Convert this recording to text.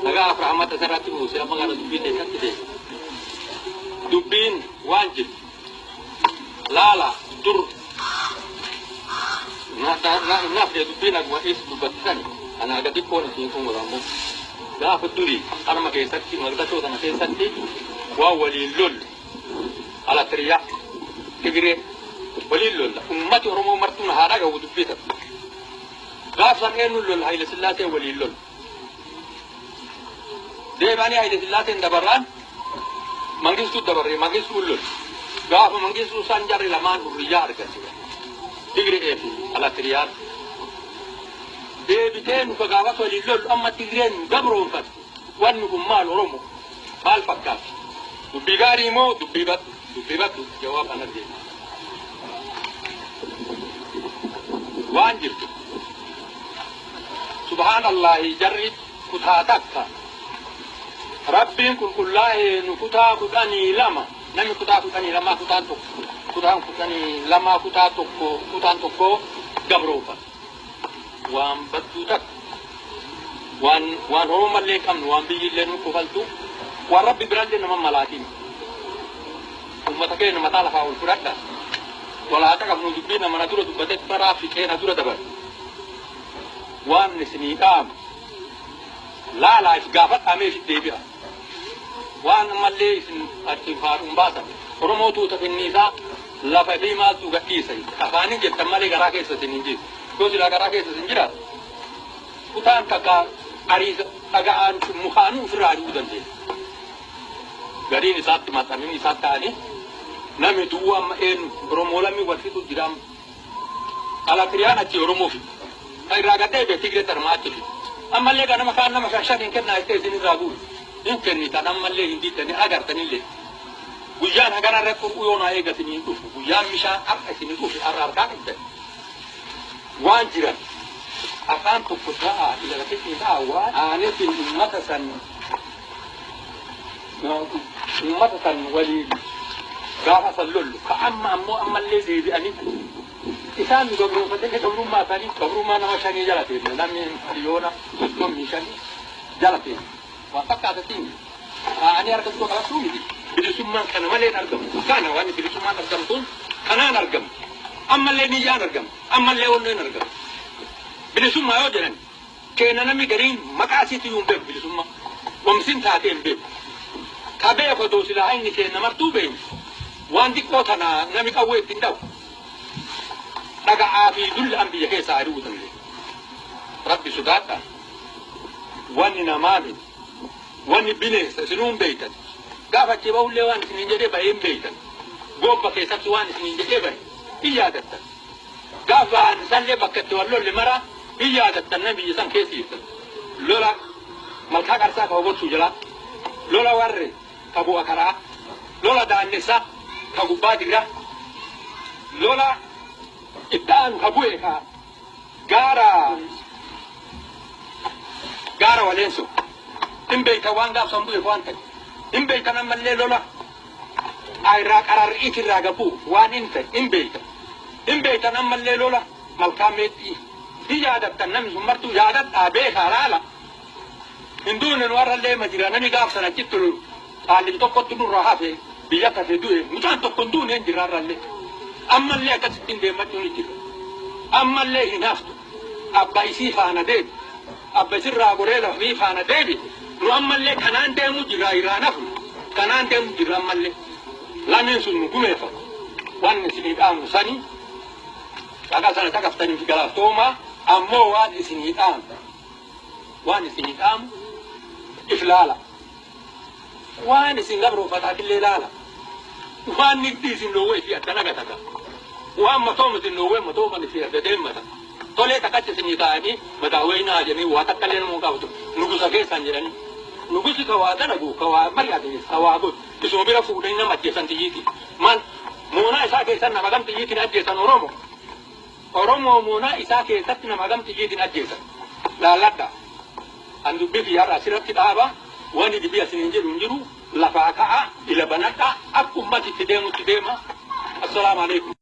Nagaa rahmata isarratti buuse. Amma gara dubbii keessatti deema. Dubbiin waan jirtu laala dur naaf dubbiin akkuma is dubbattisani ana aga xiqqoon isiin kun godhamu gaafa durii qarma keessatti magdashoo sana keessatti waan waliin lollu alatiriyaa Tigiree waliin lolla. Ummati Oromoo martuun haa dhagahu dubbii sana. Gaaf san eenyuun lolla? Haile Sillaasee waliin lolla. Deebi'anii Haile Sillaaseen dabarraan Mangistuu dabarree Mangistuun lolla. Gaafa Mangistuu san jarri lamaan hurriyyaa argatte. Tigiree fi alatiriyaan. Deebitee nu gaafas waliin lollu amma Tigireen nu gabroonfatte. Wanni kun maal Oromoo? Maal fakkaata? Dubbii gaarii moo dubbii baddu? Dubbii baddu jawaab ana deema. Waan jirtu. Subhaanallahi, jarri kutaa takka. Rabbiin qulqullaa'ee nu kutaa 12, namni kutaa 12, kutaan tokko, kutaan 12, kutaa tokko, kutaan tokko gabroofata. Waan badduu takka. Waan Oromallee hin qabnu, waan biyyillee nu kofaltu, waan Rabbi birallee nama malaatiin. Uummata keenya mataa lafaa ol fudhadha. Walaa qabnu dubbii nama na dura dubbatetti baraa fixee na dura dabar. Waan isinii dhaamu laalaa if gaafadhamee if deebi'a. Waan ammallee isin achi faaruun baasan. Oromoo tuuta finniisaa lafa fi maaltu gadhiisa. Afaanin jettan malee garaa keessa isin hin jiru. Yoo silaa garaa keessa isin jiraatu. Kutaan takka ariisa dhaga'aan mukaanuu ofirraa ari'uu dandeenya. Gariin isaatti maxxananii isaatti ta'anii namni duwwaa amma eenyu Oromoo lammii wal fixu jira amma. Alatiriyaan achi Oromoo fixu. Kan irraa gad deebi'e Tigree tarmaa achi fixu. Ammallee ganama kaan nama shan shan hin kennaa jettee isin irraa guuru. Hin kennitan ammallee hin diddanii agartanillee. Guyyaan hagana irratti qurquu yoo naa eega isinii dhufu, guyyaan bishaan har'a isinii dhufe, har'a harkaa qabdan. Waan jiran afaan tokko ta'a, ila lafitti ta'a, waan aanetiin ummata san waliin gaafa san lollu ka amma ammoo ammallee deebi'anii isaan nu gabroonfatanii gabrummaa isaanii, gabrummaa nama shanii jala teenne, namni 35 miliyoona jala teenne waan fakkaatatiin ani harka tokko qabachuu miti. Bilisummaan kana malee hin argamu. Kana waan bilisummaan argamtuun kanaan argamu. Ammallee niyyaan argamu, ammallee onneen argamu. Bilisummaa yoo jedhan keenya namni gariin maqaa isiitu hin beeku, bilisummaa wamsin taatee hin beeku. Ka beeku otoo silaa inni keenya martuu beeku, waan xiqqoo tana nami qawwee ittiin dhabu dhaga'aa fi dullaan biyya keessaa ari'uu danda'e. Rabbi sodaadha. Wanni namaa miti. Wanni bineensa isinuu hin beektan. Gaafa achi bahullee waan isiniin jedhee bahee hin beektan. Gobba keessatti waan isiniin jedhee bahe hin yaadattan. Gaafa isallee bakka itti wal lolle mara hin yaadattan, nama biyya san keessa jirtan. Lola malkaa qarsaa ka ogorsuu jalaa. Lola warre ka bu'a karaa. Lola daannessa ka gubbaa dirra. Lola itti aanu ka bu'e ka gaara waleensu. Hin beektan waan gaafsan bu'e waan ta'e. Hin beektan ammallee lola irraa qararriit irraa gabu waan hin ta'e hin beektan. Hin beektan ammallee lola malkaa meexxii. Hin yaadattan, namni sun martuu yaadadhaa, beekaa, laala. Hin duune nu, har'allee ma jira. Namni gaafsan achitti xaalli tokkotti nurraa hafe, biyya hafe du'e, mucaan tokko hin duune, hin jira har'allee. Ammallee akkasitti hin deemmachuun hin jiru. Ammallee hin haftu. Abba isii faana deebi. Abba isirraa goree lafii faana deebi. Nu ammallee kanaan deemu jira, irraa nafu. Kanaan deemu jira ammallee. Lameen sun nu gumeeffamu. Waan isinii dhaamu sani dhagaa sana caqaftaniif galatoomaa, ammoo waan isinii dhaamu, waan isinii dhaamu, if laala. Waan isin gabroonfataatillee laala. Waan nigdi isin dhoowwee fi adda nagatata. Waan matooma isin dhoowwee matooman isin adda deemmata. Tolee takkachi isinii ta'anii mataa wayinaa jedhanii waa takka illee namuu qabatu. Nugusa keessan jedhanii. Nugusi ka waa dalagu, ka waa mari'ate, ka waa godhu. Isuma bira fuudhanii nama ajjeesan xiyyiitiin. Maal moonaa isaa keessan nama gam xiyyiitiin ajjeesan Oromoo? Oromoo moonaa isaa keessatti nama gam xiyyiitiin ajjeesan? Laalladha. An dubbii kiyyaarraa asirratti dhaaba. Wanni dubbii asiniin jedhu hin jiru. Lafaa ka'a, ila banadha, akka ummati itti deemutti deema. Assalaamu alaikum.